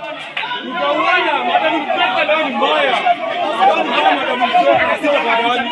Tutauana, Madam Inspector leo ni mbaya. Leo ni mbaya, Madam Inspector, si tafadhali.